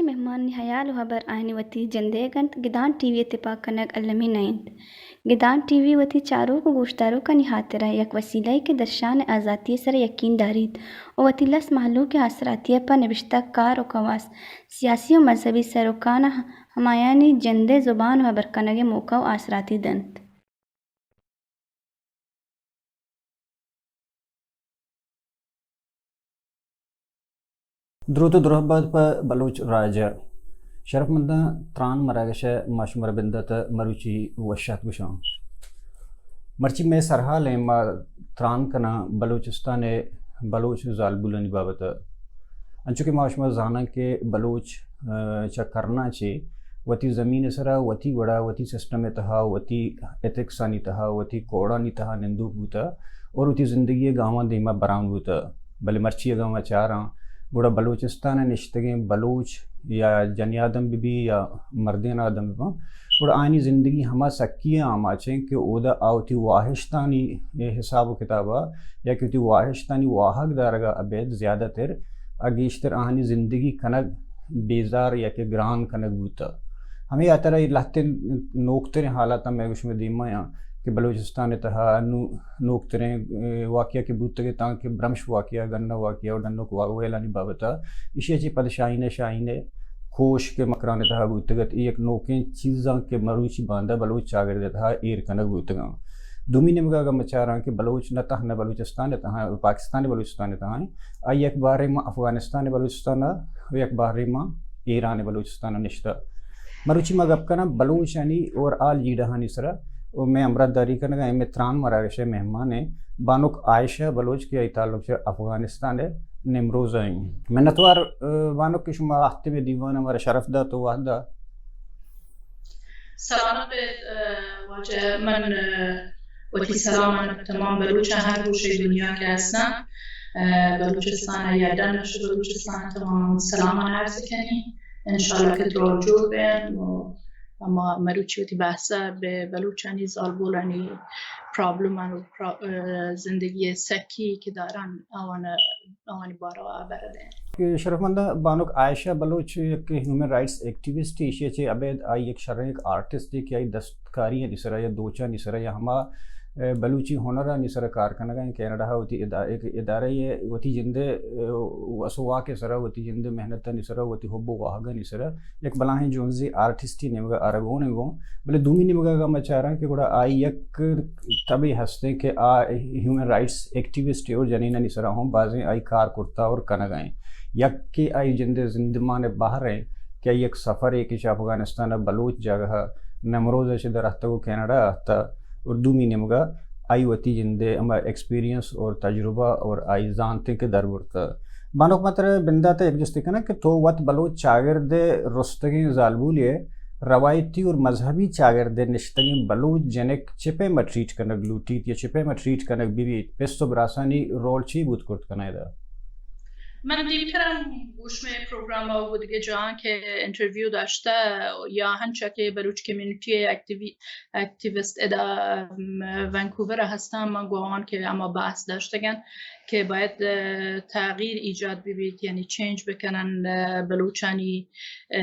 مہمانانی ہیال و ہبر آیانی وتی جندئیگ انت، گدان ٹی وی ء تپاک کنگ المی نہ انت۔ گدان ٹی وی وتی چاروک و گوشداروکانی ہاترا یک وسیلہ یے کہ درشان ء آزاتی ء سرا یقین داریت و وتی لس مہلوک ء آسراتی ء پہ نبشتہ کار و کواس، سیاسی و مذہبی سروکاناں ہمایانی جندئے زبان و ہبر کنگ ء موقع و آسراتی دنت۔ دروت و درہبات پہ بلوچ راج ء۔ شرفمنداں، تران مراگش ء ما شمارا بندات ء مروچی وش آتک گوشاں۔ مرچی مئے سرحال ایں، ما تران کناں بلوچستان ء بلوچ زالبولانی بابت ء۔ انچو کہ ما شما زاناں کہ بلوچ، ء، چہ کرنا چہ وتی زمین ء سرا، وتی وڑا، وتی سسٹم ء تہا، وتی ایتھکسانی تہا، وتی کوڈانی تہا نندوک بوتہ اور وتی زندگی ء گاماں دیما بران بوتہ۔ بلے مرچی اگاں ما چاراں، گڑا بلوچستان ء نشتگیں بلوچ یا جنی آدم بہ بی یا مردین آدم بہ باں، گڑا آیانی زندگی ہما سکی ء آماچ انت کہ اودا آ وتی واہشتانی حساب و کتاب ء یا کہ وتی واہشتانی واہگ دارگ ء ابید زیادہ تر ء گیشتر آہانی زندگی کنگ بیزار یا کہ گران کنگ بوتہ۔ ہمے ہاترا اے لہتیں نوکتریں حالاتاں مئے گوشمئے دیما آں کہ بلوچستان ء تہا نو-، نوکتریں، اے، واقعہ کہ بوتگ ء تاں کہ برمش واقعہ، گنہ واقعہ و ڈنوک وا-، ویلانی بابت ء ایشی ء چہ پد شاہین ء، شاہین ء کوش کہ مکران ء تہا بوتگ ات، اے یک نوکیں چیزاں کہ مروچی باندا بلوچ چاگرد ء تہا ایر کنگ بوتگاں۔ دومی نیمگا اگاں ما چاراں کہ بلوچ نہ تہنا بلوچستان ء تہا، پاکستان ء بلوچستان ء تہا، آئی یک بہرے ما افغانستان ء بلوچستان ء و یک بہرے ما ایران ء بلوچستان ء نشتہ۔ مروچی ما گپ کناں بلوچانی اوور آل جیڑہانی سرا و مئے ہمراہداری کنگا ایں مئے تران مراگش ء مہمان ایں بانک عائشہ بلوچ کہ آئی تعلق چہ افغانستان ء نمروز ء ایں۔ منتوار، ء، بانک کہ شما آہتے مئے دیوان ء مارا شرف دات و وہد دات۔ سلامت بات، ء، واجہ۔ من، ء، وتی سلاماں تمام بلوچاں ہر گوشے دنیا کہ ہستاں، ء، بلوچستان یا ڈن اش بلوچستان تمام سلاماں عرض کنی۔ انشاءاللہ کہ دراہ جوڑ بین و اما مروچی وتی بحث ء بہ بلوچانی زالبولانی پرابلم و پرا-، ء، زندگی سکی کہ دارن آوان، آوانی باروا ہبر دین۔ کہ شرفمند بانک عائشہ بلوچ یک ہیومن رائٹس ایکٹیوسٹ، ایشی چہ ابید آئی یک شریں یک آرٹسٹ کہ آئی دستکاریانی سرا یا دوچانی سرا یا ہما، ء، بلوچی ہنرانی سرا کار کنگا ایں۔ کینیڈا ء وتی ادا-، یک ادارہ ء وتی جند ء، ء، وس و واک ء سرا، وتی جند ء محنتانی سرا، وتی حب و واہگانی سرا یک بلاہیں جنزے آرٹسٹی نیمگا آرگ اوں گوں۔ بلے دومی نیمگا اگاں ما چاراں کہ گڑا آئی یک تبے ہستیں کہ آ ہیومن رائٹس ایکٹیوسٹ اور جنینانی سرا ہم بازیں آئی کار کرتا اور کنگا ایں۔ یک کہ آئی جند ء زندمان ء بہر ایں کہ آئی یک سفرے کہ چہ افغانستان ء بلوچ جاگہ ء نمروز ء چہ در اتگ و کینیڈا ء اتہ اور دومی نیمگا آئی وتی جند ء ہما ایکسپیرینس اور تجربہ اور آئی زانتیں کہ در برتہ۔ بانک، ما ترا بندات ء یک جستے کناں کہ تو وت بلوچ چاگرد ء رستگیں زالبولے ء، روایتی اور مذہبی چاگرد ء نشتگیں بلوچ جنک چہ پیم ء ٹریٹ کنگ لوٹیت یا چہ پیم ء ٹریٹ کنگ بہ بیت؟ پس و براسانی رول چی بوت کرت کنائے دا؟ من دیمتر ہم گوش مئے پروگرام ء و دگہ جاہاں کہ انٹرویو داشتہ یا ہنچا کہ بلوچ کمیونٹی ء ایکٹیوی-، ایکٹیوسٹ ادا، م، وینکوور ء ہستاں، من گوں آوان کہ ہما بحث داشتگ انت کہ باید، ء، تغییر ایجاد بہ بیت، یعنی چینج بکنن، ء، بلوچانی، ء،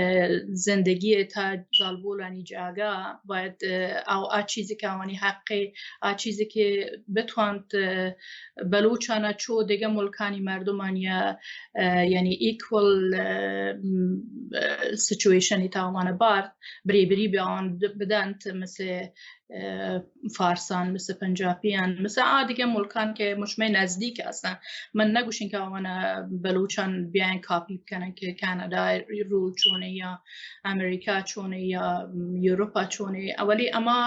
زندگی ء تہا زالبولانی جاگہ باید، ء، او آ چیزی کہ آوانی حق ء، آ چیزی کہ بتوانت، ء، بلوچانا چو دگہ ملکانی مردمانی ء، ء، یعنی ایکول، ء، م، ء، سچویشنی تاوان بارت، بریبری بیان بدنت، مثل، ء، فارسان، مثل پنجابیان، مثل آ دگہ ملکان کہ مشمئے نزدیک ہستن۔ من نگوشین کہ آوان بلوچان بیاین کاپی بکنن کہ کاناڈا رول چونے یا امریکہ چونے یا یورپا چونے، ولی اما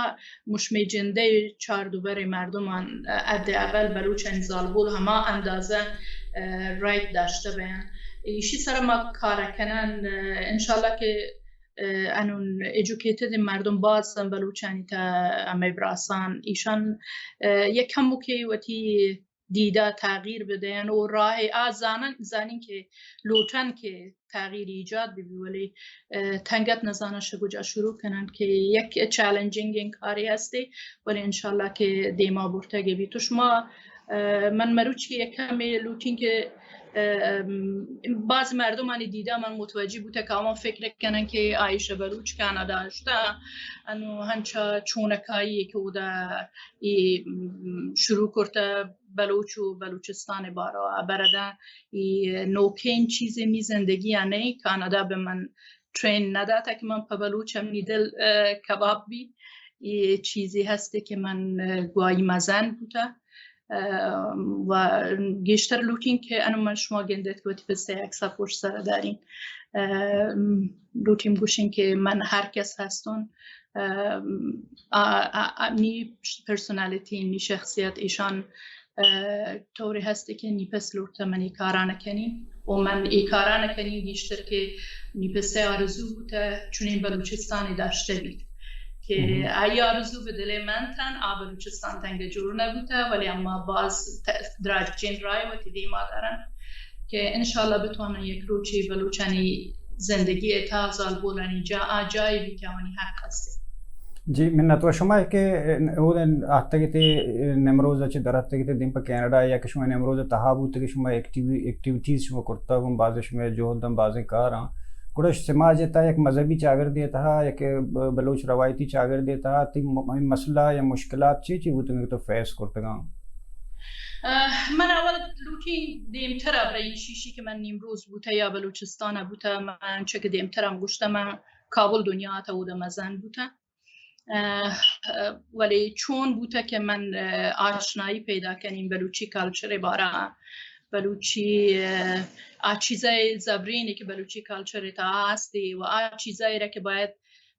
مشمئے جندئے چار دوبرئے مردمان، حد اقل بلوچانی زالبول ہما اندازہ، ء، رائٹ داشتہ بیان۔ ایشی سرا ما کار کنن، ء، انشاءاللہ کہ، ء، انون ایجوکیٹڈ مردم باز بلوچانی تہا ہمے براسان ایشان، ء، یک کموکے وتی دیدا تغییر بدئین و راہ آ زانن، زانین کہ لوٹن کہ تغییر ایجاد ببی، ولی، ء، تنگت نزانن شہ کجا شروع کنن کہ یک چیلنجنگیں کارے ہستی، ولی انشاءاللہ کہ دیما برتگ بی۔ تو شما، ء، من مروچی یک کمے لوٹین کہ باز مردمانی دیده من متوجه بوته که آوان فکر کنن که آیش بلوچ کانادا اشته، انو هنچا چونکایی که اودا ای شروع کرته بلوچ و بلوچستان بارا برده، ای نوکین چیز می زندگی نه. کانادا به من ترین نداته که من په بلوچ هم می دل کباب بی. ای چیزی هسته که من گوایی مزن بوته. و گیشتر لوٹین که انو من شما گندت که وتی پسه عکسا پشت سر دارین. لوٹین گوشین که من هر کس هستون، نی پرسونالیتی، نی شخصیت ایشان طوری هستی که نی پس لوٹته من ای کارا نکنی و من ای کارا نکنی گیشتر که نی پسه آرزو بوته چونین بلوچستانی داشته بید که ای آرزو به دل من تن آ بلوچستان تنگ جور نبوته، ولی اما باز دراجین رای وتی دیما دارن که انشالله بتوانن یک روچی بلوچانی زندگی تا زالبولانی جا آ جایی بی که آوانی حق هستی. جی منت و شما که اود آتگت نمروز چه دراتگت دیم په کانادا یا که شما نمروز تها بوت که شما ایکٹیویٹیز شما کرتا گم باز شما جهد دم بازیں کاراں گڑا سماج تا یک مذہبی چاگردے تہا یک بلوچ روایتی چاگردے تہا تی مسئلہ یا مشکلات چی چی بوتن کہ تو فیس کرتگاں؟ من اول لوٹی دیمتر ابرئی شیشی کہ من نیمروز بوتہ یا بلوچستان بوتہ، من چہ کہ دیمتر ہم گوشتہ من کابل دنیا تا اود مزن بوتہ. ولی چون بوتہ کہ من آشنائی پیدا کنین بلوچی کلچر بارا، بلوچی آ چیزای زبرینی کہ بلوچی کلچر تا ہستی و آ چیزای را کہ باید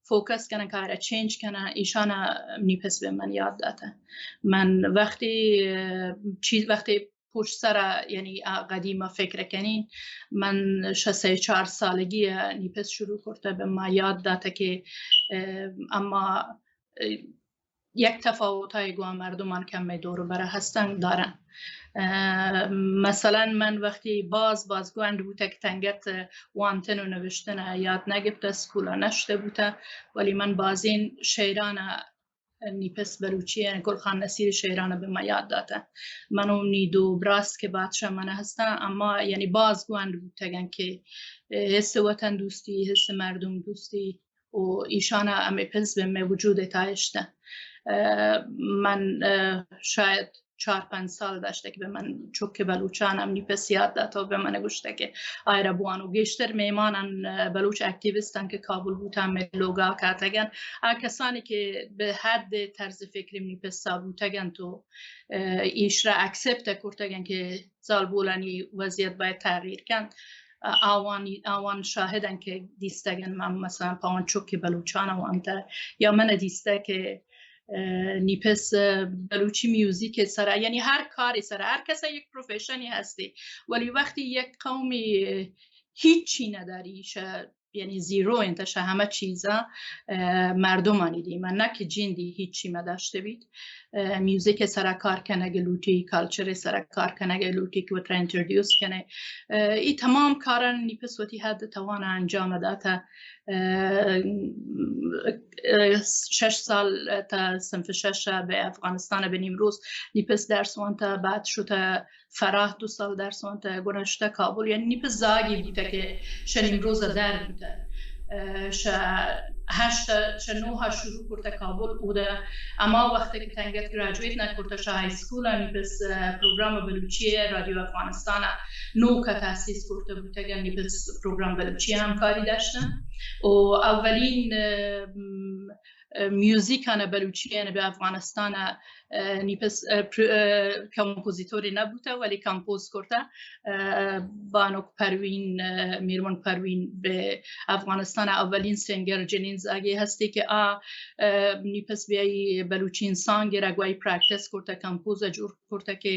فوکس کنن، کار چینج کنن، ایشانا نی پس به من یاد داتہ. من وقتی چیز وقتی پشت سر یعنی قدیم فکر کنین، من شش سه چار سالگی نی پس شروع کرتہ به ما یاد داتہ کہ اما یک تفاوتای گوا مردمان کمے دور بر ہستن دارن. مثلا من وقتی باز باز گونڈ بوتہ کہ تنگت وانتن و نوشتن یاد نگپتہ، اسکولا نشتہ بوتہ، ولی من بازین شعران نی پس بلوچی گل خان نصیر شعران بہ ما یاد داتہ. من و نی دو براس کہ بادشاہ من ہستن، اما یعنی باز گونڈ بوتگن کہ حس وطن دوستی، حس مردم دوستی، و ایشانا ہمے پس بہ مئے وجود تہا اشتہ. من شاید چار پنج سال داشتہ کہ بہ من چک بلوچان ہم نی پس یاد داتہ و بہ من گوشتہ کہ آئرا بوان و گیشتر مہمانان بلوچ ایکٹیوسٹان کہ کابل بوتہ ہمے لوگا کاتگن، آ کسانی کہ بہ حد طرز فکر نی پسا بوتگن تو ایشرا اکسپت کرتگن کہ زالبولانی وضعیت باید تغییر کنت. آوانی آوان شاہدن کہ دیستگن من مثلا پاون چک بلوچان وانتہ یا من دیستہ کہ نی پس بلوچی میوزیک سرا، یعنی ہر کاری سرا، ہر کسا یک پروفیشنی ہستی، ولی وقتی یک قومی ہیچی نداری، شہ یعنی زیرو انت شہ ہمہ چیزا مردمانی دیما، نہ کہ جندی ہیچی مداشتہ بیت. میوزک سرا کار کنگ لوٹی، کلچر سرا کار کنگ لوٹی کہ وترا انٹروڈیوس کنے. ای تمام کاران نی پس وتی حد توانا انجام داتہ. شش سال تا صنف شش بہ افغانستان بہ نیمروز نی پس درس وانتہ، بعد شتہ فراہ دو سال درس وانتہ، گڑا شتہ کابل، یعنی نی پس زاگی بوتہ کہ شہ نیمروز در بوتہ. شہ ہشت شہ نو شروع کرتہ کابل، اودہ ہما وقت کہ تنگت گریجویٹ نہ کرتہ شہ ہائی اسکول نی پس پروگرام بلوچی رادیو افغانستان نوک تاسیس کرتہ بوتگن، نی پس پروگرام بلوچی ہمکاری داشتن و اولین میوزیکان بلوچی بہ افغانستان نی پس کمپوزیتوری نبوتہ ولی کمپوز کرتہ. بانک پروین، میرمن پروین بہ افغانستان اولین سنگر جنین زاگی ہستی کہ آ نی پس بیائی بلوچین سانگ را گوائی پریکٹس کرتہ، کمپوز جور کرتہ کہ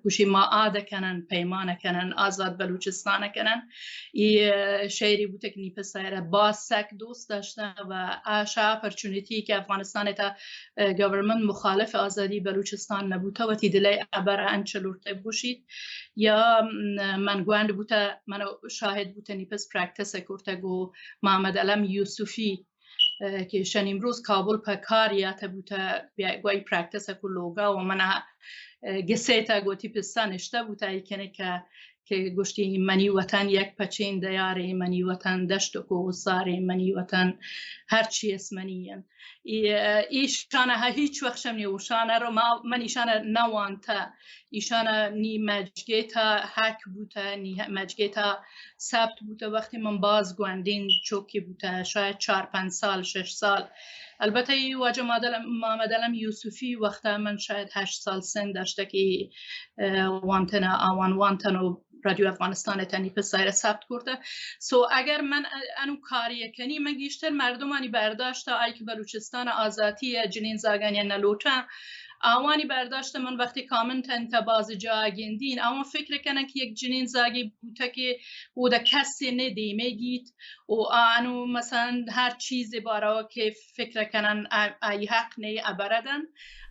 گوشی ما آد کنن، پیمان کنن، آزاد بلوچستان کنن. ای شعری بوتہ کہ نی پسا را باز سک دوست داشتہ و آ شہ اپرچونیتی کہ افغانستان تا گورنمنٹ مخالف آزادی بلوچستان نبوتہ، وتی دلے ابر انچ لوٹتہ بگوشیت. یا من گونڈ بوتہ، من شاہد بوتہ نی پس پریکٹس کرتہ گو محمد علم یوسفی اه، کہ شن امروز کابل پہ کار یاتہ بوتہ، بیا گوئی پریکٹس کو لوگا و منا، اه، گسیتہ گوتی پسا نشتہ بوتہ، ای کنکہ کہ گوشتی منی وطن یک پچین دیارے، منی وطن دشت و کوہسارے، منی وطن ہر چیز منی ان۔ ای، اه، ایشانہ ہیچ وقت شم نیوشانہ رو ما، من ایشانہ نوانتہ۔ ایشانہ نی مجگیتا حق بوتہ، نی مجگیتا ثبت بوتہ۔ وقتی من باز گونڈین چوکی بوتہ، شاید چار پنج سال، شش سال۔ البتہ ای واجہ محمد علم یوسفی وقتا من شاید ہشت سال سن داشتہ کہ، اه، وانتنہ، آوان وانتن و رادیو افغانستان تنی پسائر ثبت کرتہ۔ سو اگر من انو کاری کنی، من گیشتر مردمانی برداشت آئی کہ بلوچستان آزاتی یا جنین زاگانی نلوٹن، آوانی برداشت من وقتی کامنت انت باز جا گندین، آوان فکر کنن کہ یک جنین زاگی بوتہ کہ او دا کسی نے دیمے گیت و آنو مثلاً ہر چیز بارا کہ فکر کنن آ-، آئی حق نے ابردن۔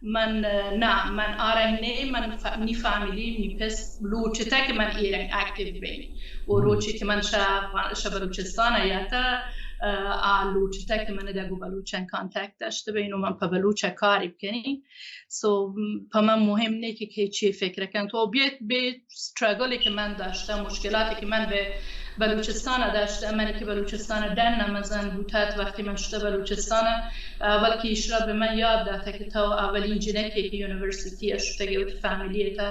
من، اه، نہ، من آرنگ نے، من ف-، نی فامیلی، نی پس لوٹتہ کہ من ایرنگ اکٹیو بین۔ و روچی کہ من شہ، شہ بلوچستان یاتہ، اه، آ لوٹتہ کہ من دگو بلوچن کانٹیکٹ داشتہ بین و من پہ بلوچ کاری بکنی۔ سو، م، پہ من مهم نے کہ کئی چی فکر کن۔ تو بے، بے اسٹرگلی کہ من داشتہ، مشکلاتی کہ من بہ بلوچستان داشتہ، منی کہ بلوچستان ڈن مزن بوتت، وقتی من شتہ بلوچستان، اول کہ ایشرا بہ من یاد داتہ کہ تو اولین جنکے کہ یونیورسیتی شتگے وتی فامیلی تا۔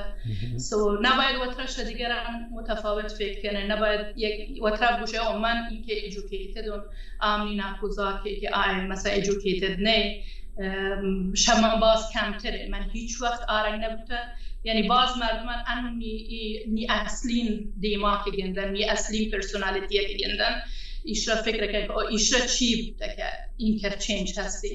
سو نباید وترا شہ دیگران متفاوت فکر کنہ، نباید یک وترا بگوشے او من این کہ ایجوکیٹڈ اون، آ منی ناکوزاکے کہ آئے مثلا ایجوکیٹڈ نے، ام، شہ من باز کمترے۔ من ہیچ وقت آرنگ نبوتہ۔ یعنی باز مردمان انو نی، ای، نی اصلین دیما کہ گندن، نی اصلین پرسونالیتی کہ گندن، ایشرا فکر کن کہ او ایشرا چی بوتہ کہ اینکر چینج ہستی۔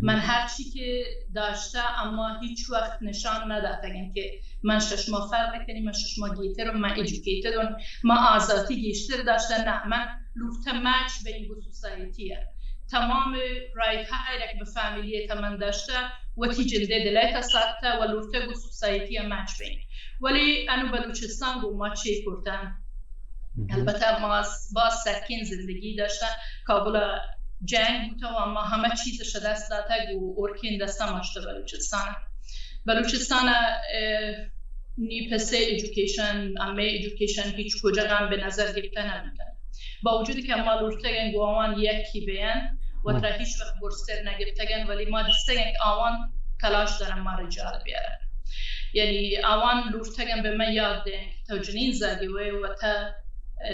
من ہر چی کہ داشتہ، اما ہیچ وقت نشان نداتگن کہ من شہ شما فرق کنی، من شہ شما گیتر اون، من ایجوکیٹڈ اون، من آزاتی گیشتر داشتہ۔ نہ، من لوٹتہ میچ بین گو سوسائٹی ء۔ تمام رائٹ ہر یک بہ فامیلی تا من داشتہ، وتی جندے دلے تا ساتتہ و لوٹتہ گو سوسائٹی ء میچ بین۔ ولی انو بلوچستان گو ما چے کرتن؟ البتہ ما س-، باز سکین زندگی داشتن۔ کابل ء جنگ بوتہ و اما ہمہ چیز شہ دست داتگ و ارکین دستا ما شتہ بلوچستان۔ بلوچستان ء، اه، نی پسے ایجوکیشن، امے ایجوکیشن ہیچ کجا ہم بہ نظر گپتہ نہ بوتہ۔ باوجود کہ اما لوٹتگن گو آوان یکی بیان، وترا ہیچ وقت برزتر نہ گپتگن، ولی ما دیستگن کہ آوان تلاش دارن ما رجال بیارن۔ یعنی آوان لوٹتگن بہ من یاد دین کہ تو جنین زاگی وے و تا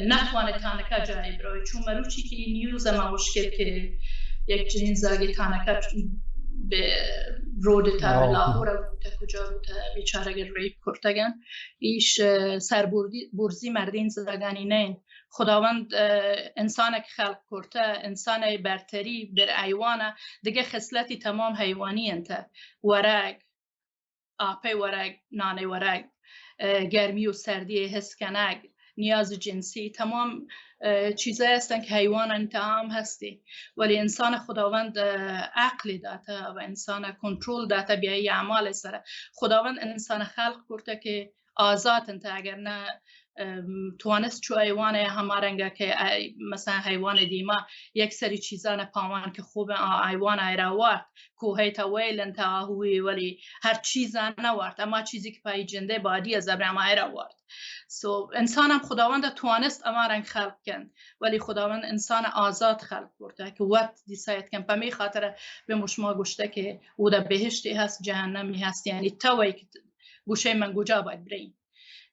نتوانے تانکا جاہے بروی۔ چون مروچی کہ ای نیوز ما مشکل کہ یک جنین زاگی تانکا بہ روڈ تا بہ لاہور بوتہ، کجا بوتہ، بیچارہ گر ریپ کرتگن۔ ایش، اه، سربردی، برزی مردین زاگانی نین۔ خداوند، اه، انسان که خلق کرته، انسان برتری بر حیوان، دگه خصلتی تمام حیوانی انت۔ ورگ، آپئے ورگ، نانئے ورگ، اه، گرمی و سردی حس کنگ، نیاز جنسی، تمام، اه، چیزایی هستن که حیوان انت عام هستی، ولی انسان خداوند، اه، عقل داته و انسان کنترل داته بیایی اعمال سره. خداوند انسان خلق کرته که آزاد انت، اگر نه، ام، توانست چو حیوان همارنگا که، اه، مثلا حیوان دیما یک سری چیزان پاوان که خوب آ حیوان ایرا وارد، کوهی تا ویل انت آهوی، ولی هر چیزا نوارد، اما چیزی که پای جنده بادی از ابر اما ایرا وارد. سو انسان هم خداوند توانست اما رنگ خلق کن، ولی خداوند انسان آزاد خلق کرده که وقت دیساید کن. پمی خاطر به مشما گشته که او در بهشتی هست، جهنمی هست، یعنی توی که گوشه من گوجا باید برین.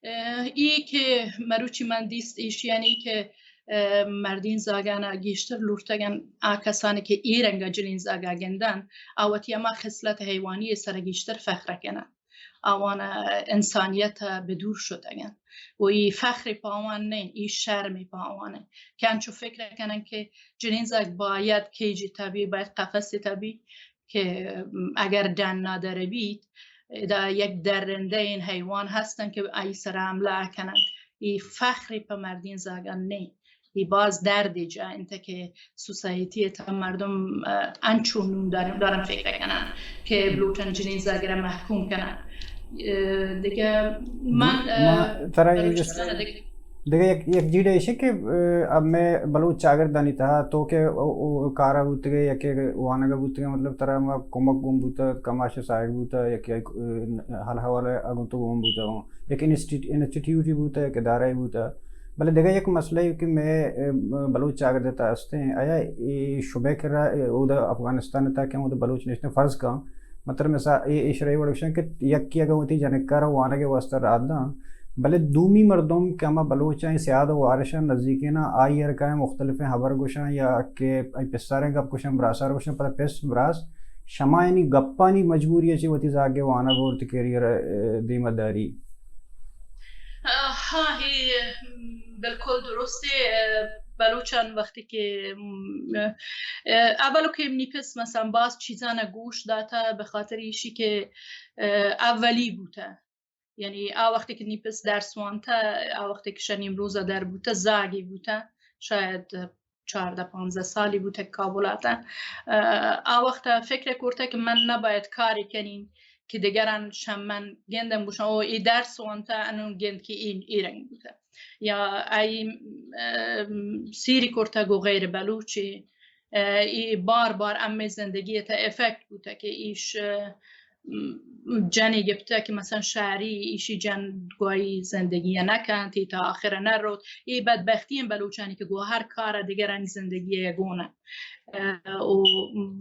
اه، ای که مروچی من دیست ایش یعنی که، اه، مردین زاگانا گیشتر لورتگن، آ کسانی که ای رنگا جنین زاگا گندن، آ وتی اما خصلت حیوانی سر گیشتر فخر کنن. آوان انسانیت به دور شدگن. و ای فخر پاوان نه، ای شرم پاوانه. که انچو فکر کنن که جنین زاگ باید کیجی تبی، باید قفس تبی، که اگر ڈن نداره بیت، ادا یک درنده این حیوان هستن که ای سر حمله کنن. ای فخر په مردین زاگان نه. ای باز درد جا انت که سوسایتی تا مردم، اه، انچو نون دارن، دارن فکر کنن که بلوچن جنین زاگره محکوم کنن. اه، دیگه من، ما اه، ترا بلوچستان دیگه دگہ یک، یک جیڑہ ایش کہ، اه، اب مئے بلوچ چاگردانی تہا تو کہ او، او کارا بوتگے یا کہ وانگا بوتگے، مطلب، ترا ہما کمک گون بوتا، کماش ساہگ بوتا، یا کہ، اه، حال حوالہ اگن تو گون بوتا ہوں، یک انسٹیٹ-، انسٹیٹیوٹ بوتا، یک ادارہ بوتا۔ بلے دگہ یک مسئلہ کہ مئے، اه، بلوچ چاگرد تا ہستیں، آیا اے شبہ کرا، اه، اودا افغانستان تا کہ اودا بلوچ نشتیں، فرض کن، مطلب، مثال، اے، اے شرعی وڑ گوشن کہ یکی اگاں وتی جنکارا وانگ ء واسطہ راہ داں، بلے دومی مردم کہ ہما بلوچ ء سیاد و وارشاں نزیکیناں، آئی ء را کائیں مختلفیں ہبر گوشاں یا کہ آئی پساریں گپ گوشاں، براسار گوشاں، پدا پس براس شما یعنی گپانی مجبوری ء چہ وتی زاگ ء وانگ ء ورت کیریئر ء دیم ء داری۔ آ، ہاں، اے، م، بالکل درستے۔ آ، بلوچان وقتی کہ، م، آ، اولو کہ نی پس مثلاً باز چیزاں گوش داتا، بہ خاطر ایشی کہ، آ، اولی بوتا۔ یعنی آ وقتی کہ نی پس درس وانتا، آ وقتی کہ شہ نیمروزا در بوتا، زاگی بوتا، شاید چاردہ پانزدہ سالی بوتگ کابل آتہ۔ اه، آ وقت فکر کرتہ کہ من نباید کاری کنین کہ دگران شہ من گندن گوشن، او اے درس وانتہ، انون گند کہ اے، اے رنگ بوتہ۔ یا ای، اه، سیری کرتہ گو غیر بلوچی، اه، اے بار بار امی زندگی تہ افیکٹ بوتہ کہ ایش، اه، جنی گپتہ کہ مثلاً شہری ایشی جن گواہی زندگی نکنت، ای تا آخر نروت۔ اے بدبختی ایں بلوچانی کہ گوں ہر کار ء دگرانی زندگی ء گون انت۔ اه، و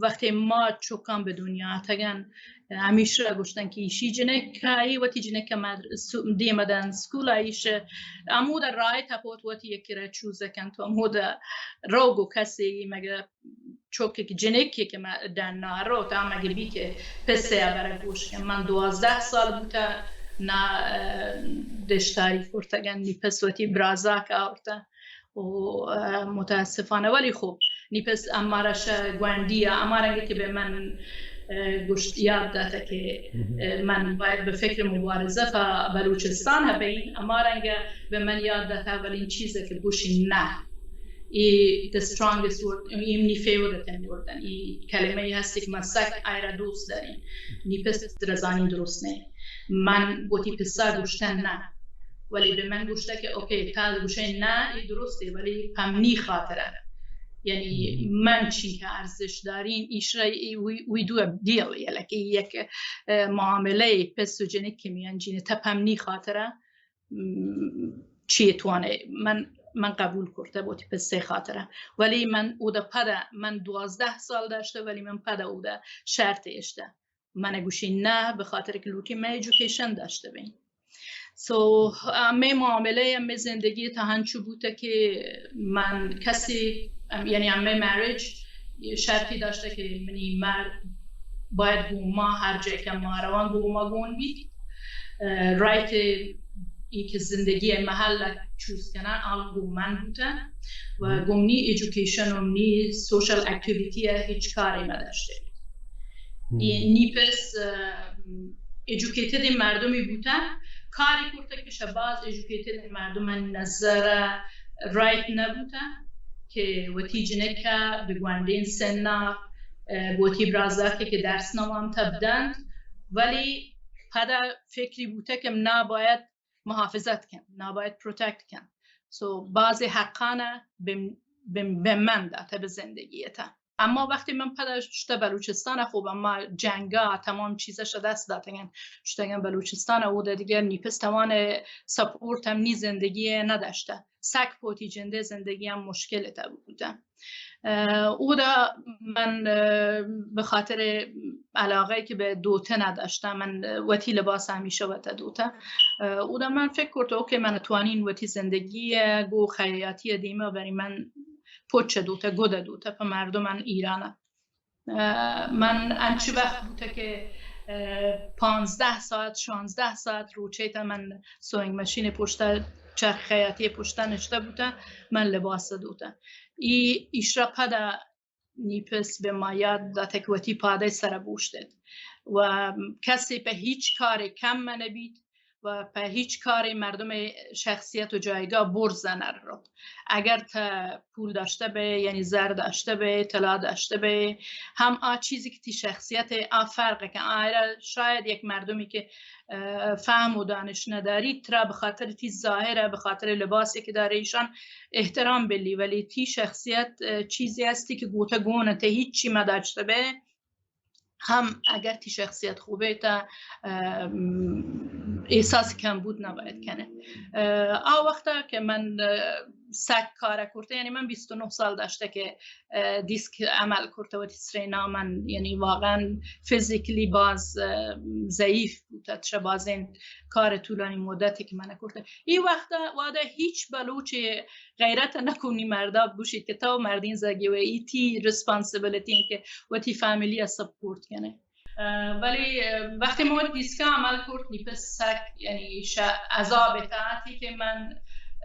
وقتی ما چکاں بہ دنیا اتگن، ہمیش را گوشتن کہ ایشی جنک ء، ای وتی جنک ء مدر-، سو-، دیم دن سکول ء، ایش ہمود ء راہ تپوت وتی یکی را چوز کنت و ہمود ء روگ و کسی مگہ چوکے کہ جنکے کہ من ڈن نہ روت، آ مگہ بی کہ پسے ء برا گوش کن۔ من دوازدہ سال بوتہ نہ، اه، دشتاری کرتگن، نی پس وتی برازاک آورتہ۔ و، اه، متاسفانہ، ولی خوب، نی پس امارا شہ گونڈی ء، اما رنگے کہ بہ من، اه، گوشت یاد داتہ کہ، اه، من باید بہ فکر مبارزہ پہ بلوچستان ء بئین، اما رنگے بہ من یاد داتہ اولین چیز کہ گوشی نہ۔ ای the strongest word، ای منی فیورٹ ایں وردن، ای کلمہ ای ہستی کہ من سک آئرا دوست دارین۔ نی پس رزانی درست نہ۔ من گوتی پسا گوشتن نہ۔ ولی بہ من گوشتہ کہ اوکے، تا گوشے نہ، ای درستے، ولی پمنی خاطرہ۔ یعنی من چی کہ ارزش دارین، ایشرا ای وی، وی دو ڈیل، یعنی کہ یک، اه، معاملہ پس و جنک کہ میان جین تا پمنی خاطرہ۔ م، چی توانه من، من قبول کرته بوتی پسه خاطره، ولی من اودا پدا، من دوازده سال داشته، ولی من پدا اودا شرط اشته، من گوشی نه، به خاطر که لوٹی من ایژوکیشن داشته بین. سو، امی معامله، امی زندگی تا هنچو بوته که من کسی، ام، یعنی امی مریج شرطی داشته که منی مرد باید گوما هر جای که ما روان گوما گون بیت. اه، رایت ای که زندگی محل چوز کنن، آن گو من بوتن و گو منی ایژوکیشن و منی سوشل اکتیویتی هیچ کاری نداشته. ای نی پس، اه، ایژوکیتد مردمی بوتن، کاری کرته که شباز ایژوکیتد مردم نظر رایت نبوتن که وتی جنکه به گوندین سنه، اه، وتی برازاکه که درس نوانته بدنت، ولی پدا فکری بوته که نباید محافظت کن، نباید پروتکت کن. سو بعضی حقانه به، به، به من داته به زندگیته. اما وقتی من پدا شته بلوچستان، خوب، اما جنگا تمام چیزش دست داتگن، شتگن بلوچستان، او ده دیگه نیپس توان سپورت هم نی زندگی نداشته. سک پوتی جنده زندگی هم مشکل تا بوده. اه، اودا من، اه، به خاطر علاقه که به دوته نداشتم، من وتی لباس همیشه وته دوته. اه، اودا من فکر کرد، اوکی، من توانین وتی زندگی گو خیاطی دیما بری من پچ دوته، گد دوته په مردم من ایرانه. اه، من انچی وقت بوته که، اه، پانزده ساعت، شانزده ساعت روچه تا من سوینگ ماشین پشتا، چرخ خیاطی پشتا نشته بوته، من لباس دوته. ای، ایشرا پدا نیپس به ما یاد داته که وتی پاده سر بوشتد و کسی په هیچ کار کم نبید و په هیچ کاری مردم شخصیت و جایگاه برز نرفت. اگر ته پول داشته به، یعنی زر داشته به، طلا داشته به، هم آ چیزی که تی شخصیت آ فرق کن. آ را شاید یک مردمی که، اه، فهم و دانش نداری، ترا به خاطر تی ظاهره، به خاطر لباسی که داره ایشان احترام بلی، ولی تی شخصیت، اه، چیزی هستی که گوته گونه ته هیچی مداشته به، هم اگر تی شخصیت خوبه تا، اه، احساس کمبود نباید کنه. اه، آ وقتا که من، اه، سک کار کرته، یعنی من بیست و نه سال داشته که، اه، دیسک عمل کرته و تی سرینا من، یعنی واقعاً فیزیکلی باز، اه، ضعیف بوته، چه بازین کار طولانی مدتی که من کرته. ای وقتا واده هیچ بلوچ غیرت نکنی مردا بوشید که تو مردین زگی و ای تی ریسپانسیبیلیتی که و تی فامیلی سپورت کنه. اه، ولی، اه، وقتی ما دیسکا عمل کرد، نی پس سک، یعنی شا-، عذاب اطاعتی که من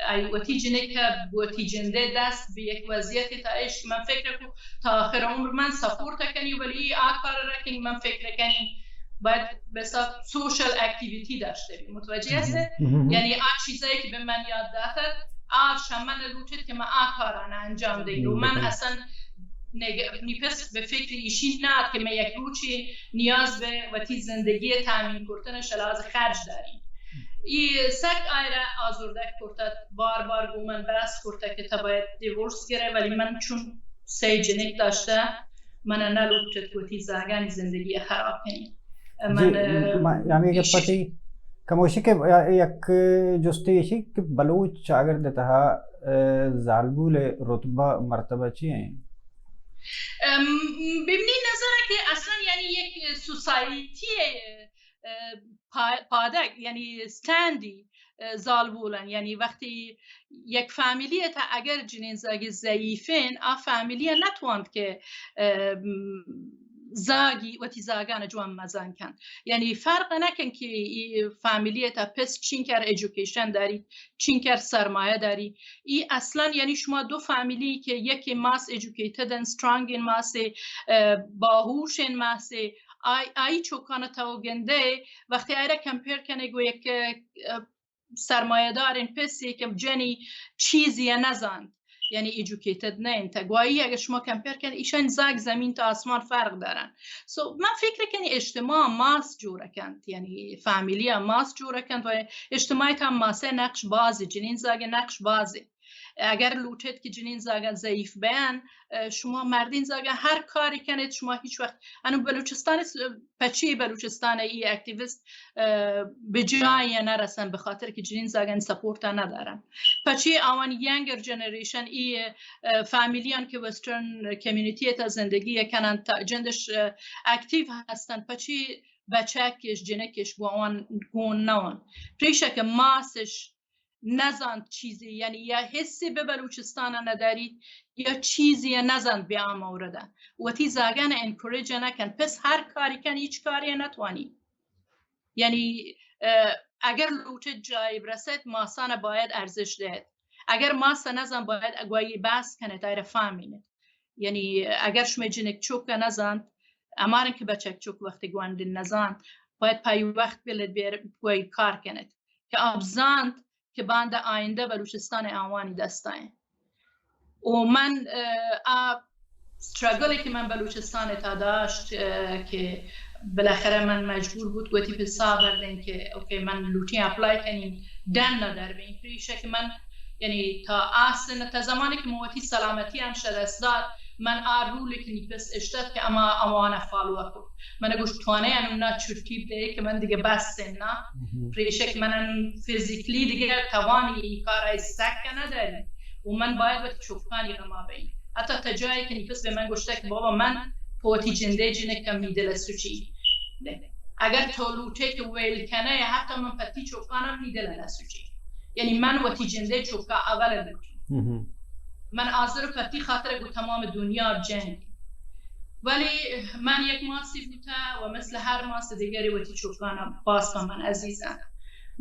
ای وتی جنک وتی جنده دست به یک وضعیت تا اش من فکر کو تا آخر عمر من سپورت کنی، ولی آ کار را که من فکر کنی باید بسا سوشل اکتیویتی داشته بی. متوجه هسته؟ یعنی آ چیزایی که به من یاد داتد، آ شمن لوٹت که من آ کارانه انجام دهی. و من اصلاً نگ-، نی پس به فکر ایشی نهاد که من یک روچی نیاز به وتی زندگی تامین کرتن شلاز خرج داریم. ای سک آیره آزردک کرتد، بار بار گو من بحث کرتد که تا باید دیورس گره، ولی من چون سه جنک داشته، من نلوٹت وتی زاگانی زندگی خراب کنی. من، جی، اه، ما-، یعنی اگر ایشی پتی کموشی که یا-، یک جستی ایشی که بلوچ چاگرد تها، اه، زالبول رتبه مرتبه چی ہیں؟ ام، بمنی نظر که اصلاً یعنی یک سوسایتی، اه، پا-، پادگ، یعنی ستندی، اه، زالبولن، یعنی وقتی یک فامیلی تا اگر جنین زاگی ضعیفین، آ فامیلی نتواند که، اه، زاگی وتی زاگان جوان مزن کن. یعنی فرق نکن که ای فامیلی تا پس چینکر ایژوکیشن داری، چینکر سرمایه داری. ای اصلاً یعنی شما دو فامیلی که یکی ماس ایژوکیتدن، سترانگ این ماس، اه، باهوش این ماس، آی، آی چوکان تو گنده وقتی آیره کمپیر کنه گو یک، اه، سرمایه دارین پسی که جنی چیزی نزاند، یعنی ایژوکیتد نه انت. گوایی اگر شما کمپیر کن، ایشان زاگ زمین تا آسمان فرق دارن. سو من فکر کنی اجتماع ماس جوره کند، یعنی فامیلی ماس جوره کند و اجتماعی تا ماسه نقش بازی، جنین زاگ نقش بازی. اگر لوٹت که جنین زاگن ضعیف بیان، اه، شما مردین زاگن هر کاری کنید، شما هیچ وقت انو بلوچستان س-، پچی بلوچستان ای اکتیویست، اه، به جای نرسن، به خاطر که جنین زاگن سپورت ندارن. پچی آوان ینگر جنریشن ای، اه، فامیلیان که وسترن کمیونیتی تا زندگی کنن، تا جندش، اه، اکتیو هستن، پچی بچکش، جنکش گو آوان گون نوان. پریشه که ماسش نزانت چیزی، یعنی یا حسی به بلوچستان ندارید یا چیزی نزانت به آ مورد. وتی زاگان انکوریج نکن، پس هر کاری کن، هیچ کاری نتوانی. یعنی، اه، اگر لوٹت جایی برسد، ماسان باید ارزش دهد. اگر ماس نزان، باید اگوایی بحث کنه، دایره فهمینه. یعنی اگر شما جنک چوک نزانت، امارن که بچک چوک وقتی گوانڈن نزانت، باید پای وقت بلد بیر گوایی کار کنت که آب زانت که باند آینده بلوچستان آوانی دستائیں. و من، اه، آ استرگلی که من بلوچستان تا داشت، اه، که بالاخره من مجبور بود گوتی په صبر دین که اوکی، من لوٹی اپلای کنین، ڈن ندر بین. پریشه که من، یعنی تا آسن، تا زمانی که من وتی سلامتی هم شد دست داد، من آ رولی که نی پس اشتد که اما اموان فالو کو. من گوشت، توانه انو نا چھٹی بدهی که من دیگه بس نه. پریشه که من انو فیزیکلی دیگه توانی ای کار ای سک نداری و من باید وقت چوکانی غما بین. حتی تا جایی که نی پس به من گوشته که بابا، من پوتی جنده جنه کم نی دل سوچی. نه. اگر تو لوٹه که ویل کنه، حتی من پتی چوکانم نی دل نسوچی. یعنی من وتی جنده چوکا اول لوٹی. من حاضر پتی خاطر گو تمام دنیا جنگ. ولی من یک ماسی بوته و مثل هر ماس دیگری وتی چوکان باز به من عزیزن.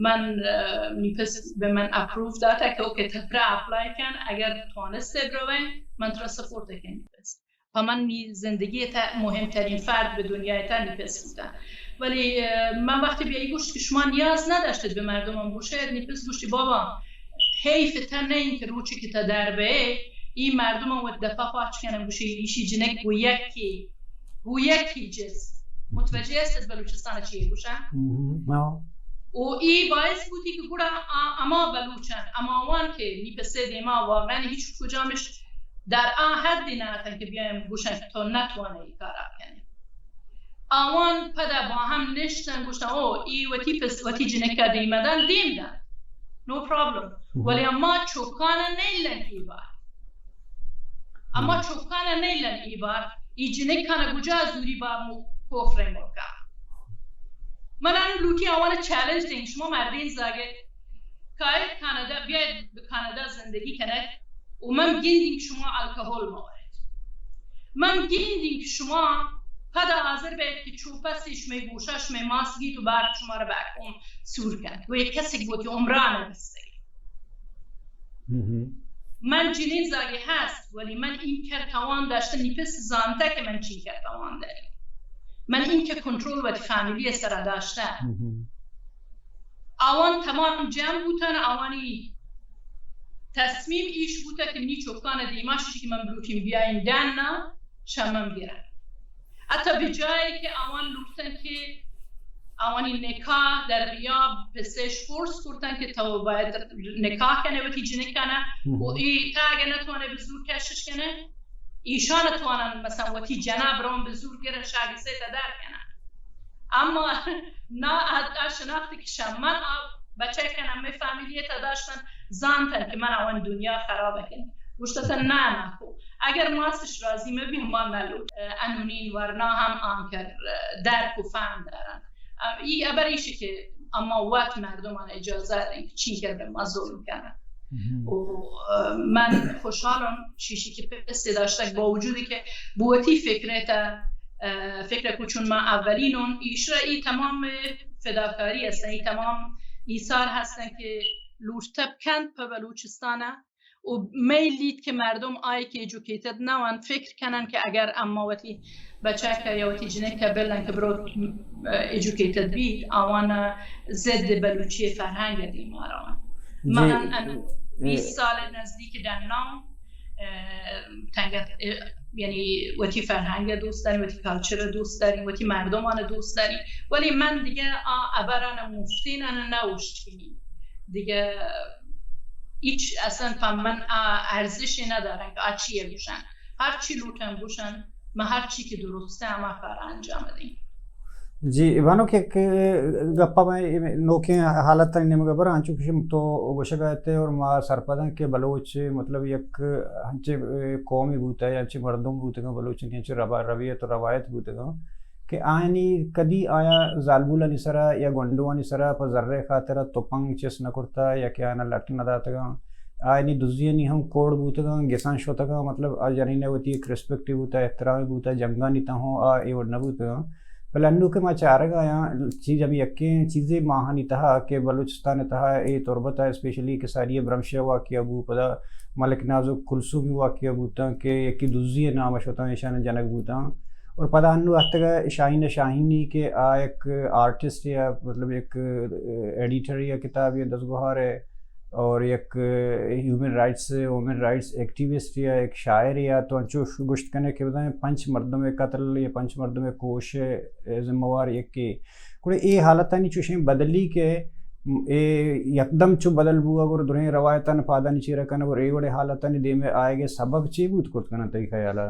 من، اه، نی پس به من اپروف داته که اوکی، تپره اپلای کن، اگر توانسته بروه، من ترا سپورت کنی پس. من نی زندگی تا مهمترین فرد به دنیا تا نیپس بوتن. ولی من وقتی بیایی گوشت که شما نیاز نداشتید به مردم هم گوشید، نیپس گوشتی بابا، حیف تا نه این که روچی که تا در به، این مردم هم وقت دفعه پاچ کنم گوشی ایشی جنک گو یکی، گو یکی جس. متوجه هستید بلوچستان چیه گوشن؟ و ای باعث بوتی که گوڑا اما بلوچن، اما وان که نیپسه دیما واقعا هیچ کجامش در آ حدی نه اتن که بیایم گوشن که تو نتوانه ای کارا کنی. آوان پدا با هم نشتن گوشتن او ای وتی پس وتی جنکا دیما دن دیم دن، نو پرابلم. ولی اما چوکانا نیلن ای بار، اما چوکانا نیلن ای بار، ای جنکانا گجا زوری با کفر ملکا. من ان لوٹی آوان چیلنج دیں، شما مردین زاگه کائے کانادا، بیاید به کانادا زندگی کنه و من گندیم که شما الکهول مورید. من گندیم که شما پدا حاضر بید که چوپسی شما گوشا شما ماس گیت و بعد شما را بکن سور کند و یک کسی که بوتی عمران رسید. من جنین زاگه هست، ولی من این کر توان داشته نیپس زانته که من چین کر توان داری. من این که کنترل وتی فامیلی سر داشته. آوان تمام جمع بوتن، آوانی تصمیم ایش بوته که نی چوکان دیماش که من بلوٹیم بیاین دن نه شمم گرن. حتی به جایی که آوان لوٹتن که آوانی نکاح در غیاب پسش فورس کرتن که تو باید نکاح کنه وتی جنکانه و ای تا اگه نتوانه به زور کشش کنه، ایشان توانن مثلا وتی جنا برون به زور گرن شاگسه تا در کنن. اما نا ا شناختی که شمن آ بچه کنم می فامیلی تا داشتن زانتن که من آوان دنیا خراب کن. گوشتتن نه نه خو اگر ماستش راضی مبی ما نلو انونین ورنا هم آنکر درک و فهم دارن. ای ابر ایشی که اما وقت مردمان اجازه دیں که چین کر به ما ظلم کنن. و من خوشحالم چیشی که پستی داشتک با وجودی که بوتی فکرت فکر کو چون ما اولینون ایش را ای تمام فداکاری هستن، ای تمام ایثار هستن که لوٹتب کند په بلوچستانه و میلیت که مردم آی که ایژوکیتد نوان فکر کنن که اگر اما وتی بچک یا وتی جنک بلن که برو ایژوکیتد بیت آوان ضد بلوچی فرهنگ دیما روان. من ان بیست سال نزدیک دنام تنگت یعنی وتی فرهنگ دوست داریم، وتی کالچر دوست داریم، وتی مردمان دوست داریم، ولی من دیگه آ ابران مفتین ان نوشتینی دیگه هیچ اصلا په من ارزشی ندارن که آ چیه گوشن. هر چی لوٹن گوشن، ما هر چی که درسته اما کار انجام دیں. جی بانک، یک گپا میں نوکیں حالتانی نیمگا براں، انچو کہ تو گوشگا ات اور ما سرپداں کہ بلوچ مطلب یک انچیں قومی بوتا یا انچیں مردم بوتگاں، بلوچانی انچیں ربا-، ربیت و روایت بوتگاں کہ آیانی کدی آیا زالبولانی سرا یا گونڈوانی سرا پہ زرے خاطرا تپنگ چست نہ کرتا یا کہ آیانا لٹ نہ داتگاں۔ آیانی دزیانی ہم کوڑ بوتگاں، گسان شتگاں، مطلب آ جنین وتی ایک ریسپیکٹ بوتا، احترام بوتا، جنگانی تہوں آ اے وڑ نہ بوتگاں۔ بلے انو کہ ما چارگ آیاں چیز ہمیں یکیں چیزے ماہانی تہا کہ بلوچستان تہا اے تربت ء اسپیشلی کہ ساری برمش ء واقعہ بو، پدا ملک ناز و کلثومی واقعہ بوتاں کہ یکی دزی ء نام ء شتاں ایشان جنگ بوتاں۔ اور پدا انو اتگا شاہین شاہینی کہ آ یک آرٹسٹ یا مطلب یک ایڈیٹر یا کتاب یا دزگوہار ہے اور یک human rights, women rights activist یا یک شاعر یا تو انچو گوشت کنے کہ بزاں پنچ مردم قتل یا پنچ مردم کوش ذمہ وار یکے۔ گڑا اے حالتانی چوشیں بدلی کہ اے یکدم چو بدل بوگ اور درہیں روایتان پادانی چیرا کنگ اور اے وڑیں حالتانی دیمے آیگ ء سبب چے بوت کرت کنن تئی خیال ء؟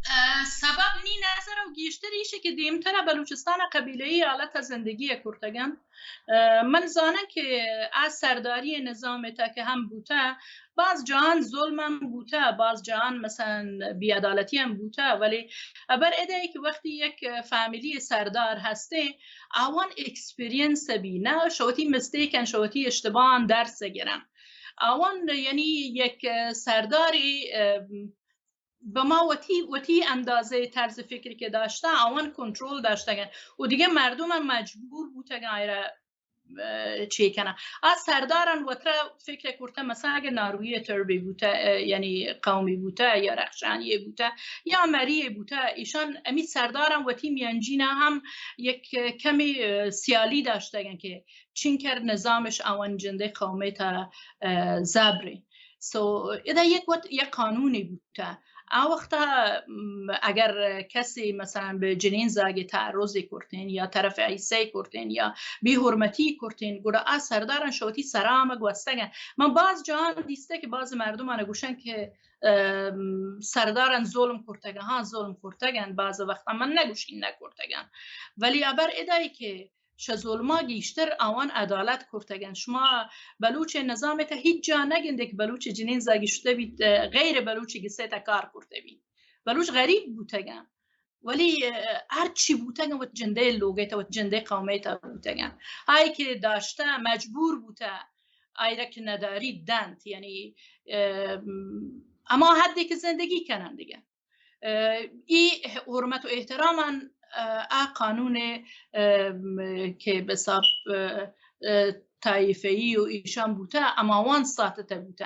ء، سبب نی نظر ء گیشتر ایشی کہ دیمتر ء بلوچستان ء قبیلہی حالت ء زندگی ء کرتگ انت۔ ء، من زاناں کہ آ سرداری نظام ء تہ کہ ہم بوتہ، باز جاہان ظلم ہم بوتہ، باز جاہان مثلاً بے عدالتی ہم بوتہ، ولی ابر ادے کہ وقتی یک فیملی سردار ہستے، آوان ایکسپیرینس بی، نہ شوتی مسٹیک ان، شوتی اشتباہ ان درس گرن۔ آوان یعنی یک سرداری، اه، بہ ما وتی، وتی اندازہ طرز فکری کہ داشتہ، آوان کنٹرل داشتگن و دیگہ مردم ہم مجبور بوتگن آئرا اه، چی کنه. آ سرداران وترا فکر کرته، مثلاً اگه ناروی تربی بوته، اه، یعنی قومی بوته یا رخشانی بوته یا مری بوته، ایشان امی سرداران وتی میانجینا هم یک کمی، اه، سیالی داشتگن که چینکر نظامش آوان جنده قومی تا، اه، زبره. سو ادا یک وت یک قانونی بوته. آ وقتا، م، اگر کسی مثلاً به جنین زاگی تعرضی کرتین یا طرف عیسی کرتین یا بی حرمتی کرتین، گڑا آ سرداران شوتی سرا هم گوستگن. من باز جاهان دیسته که باز مردمان گوشن که، ام، سرداران ظلم کرتگن. ها، ظلم کرتگن، باز وقتا من نگوشین نکرتگن، ولی ابر ادایی که شہ ظلما گیشتر آوان عدالت کرتگن. شما بلوچ نظام تا هیچ جا نگندے کہ بلوچ جنین زاگی شده بیت، اه، غیر بلوچ گسے تا کار کرتے بیت. بلوچ غریب بوتگن، ولی، اه، هر چی بوتگن وت جندے لوگے تا، وت جندے قومے تا بوتگن. آئی کہ داشته مجبور بوته، آئی را کہ نداری دنت، یعنی، اه، اما حدی کہ زندگی کنن دیگه. اه، ای حرمت و احتراماً، اه، ا قانون، اه، م، که به حساب، اه، اه، طایفه‌ای و ایشان بوته، اماوان ساتته بوته.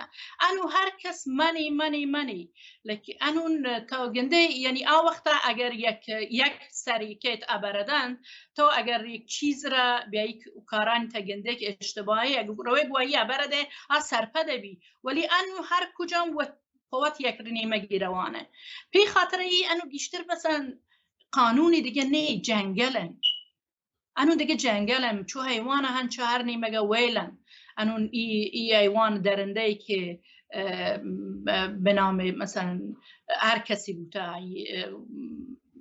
انو هر کس منی، منی، منی. لیکن انون تا گنده، یعنی آ وقتا اگر یک، یک سری کیت ابردن، تو اگر یک چیز را بیایی کاران تا گنده که اشتباهی، اگر روی گواهی ابرده، آ سرپده بی. ولی انو هر کجام و پہ وت یک نیمگی روانه. پی خاطر ای انو گیشتر مثلاً قانونی دیگه نه، جنگلن. انو دیگه جنگلن، چو حیوان هن چو هر نیمگه ویلن. انو ای، ای حیوان درنده ای که، اه، ب-، به نام مثلاً هر کسی بوته، ای، اه،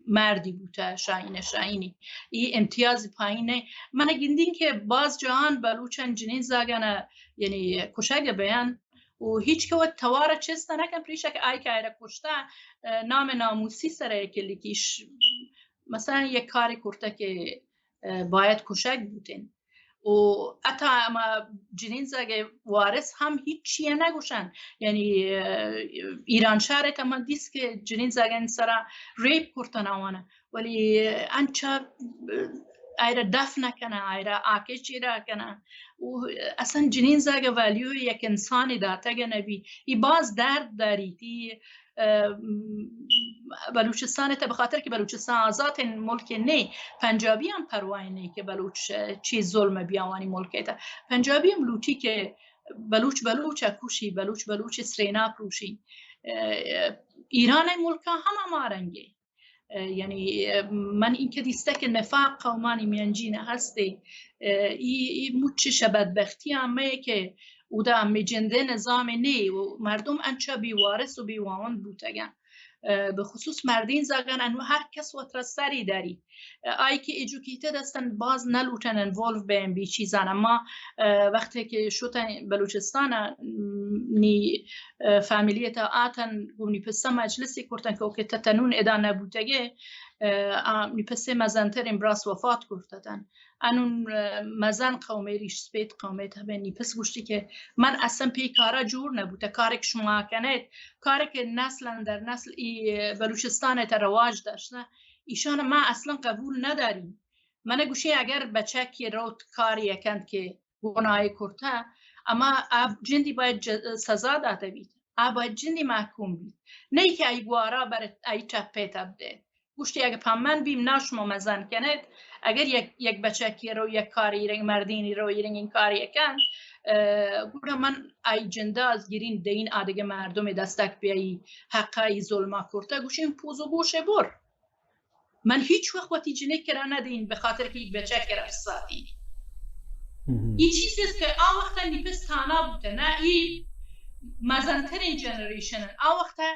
مردی بوته، شاهین، شاهینی. ای امتیاز پایینه. من گندین که باز جهان بلوچن جنین زاگنه، یعنی کشگ بیان، و هیچ که وت توار چست نکن، پریشا که آی که آیره کشته، اه، نام ناموسی سره که لیکیش، مثلاً یک کاری کرته که، اه، باید کشگ بوتین. و اتا اما جنین زاگه وارث هم هیچ چیه نگوشن. یعنی، اه، ایران شهر تا من دیست که جنین زاگن سرا ریپ کرتن آوانه. ولی انچا، اه، آئرا دفن کنن، آئرا آکش چیرا کنن. و اصلاً جنین زاگ ولیو یک انسان داتگ نبی. ای باز درد داری. تی، اه، بلوچستان تا بخاطر که بلوچستان آزاد ملک نه، پنجابی هم پرواهی نه که بلوچ چی ظلم بیاوانی ملک تا. پنجابی هم لوٹی که بلوچ بلوچ کشی، بلوچ بلوچ سرینا پروشی. اه، ایران ملک هم همارنگه. اه، یعنی، اه، من این که دیسته که نفاق قومانی میانجین هسته، اه، ای، ای مچ شہ بدبختی همه که اودا همه جنده نظام نه و مردم انچا بی وارث و بی واوند بوتگن. اه، به خصوص مردین زاگن انو هر کس وترا سری داری. اه، آئی که ایجوکیتد هستن باز نلوٹن انوالو بین بی چیزان. اما، اه، وقتی که شوتن بلوچستان، م، نی اه، فامیلی تا آتن گونی پسا مجلسی کرتن که اوکه تتنون ادا نبوتگه، اه، آ، نی پسه مزنترین براس وفات کرتتن. انون، اه، مزن قومه ریش سپید قومه تا به نی پس گوشتی که من اصلاً پی کارا جور نبوته، کاری که شما کنید، کاری که نسلاً در نسل ای بلوچستان تا رواج داشته، ایشان ما اصلاً قبول نداریم. من گوشی اگر بچک که روت کاری کند که گناهی کرته، اما آ جندی باید ج-، سزا داته بیت. آ باید جندی محکوم بیت. نه که ای گوارا بر ای ٹپے تب دے. گوشتی اگه پا من بیم نا شما مزن کنید، اگر یک، یک بچکی رو یک کاری رنگ مردینی رو ای رنگ این کاری کن، اه، گوڑا من ای جنده از گرین دین آدگه مردم دستک بیایی حقا ای ظلما کرته، گوشیم پوز و گوش بر. من هیچ وقت وتی جنک کرا ندین، به خاطر که یک بچک کرا ساتی. این چیزی است که آ وقتا نی پس تانا بوته، نه ای مزنترین جنریشن. آ وقتا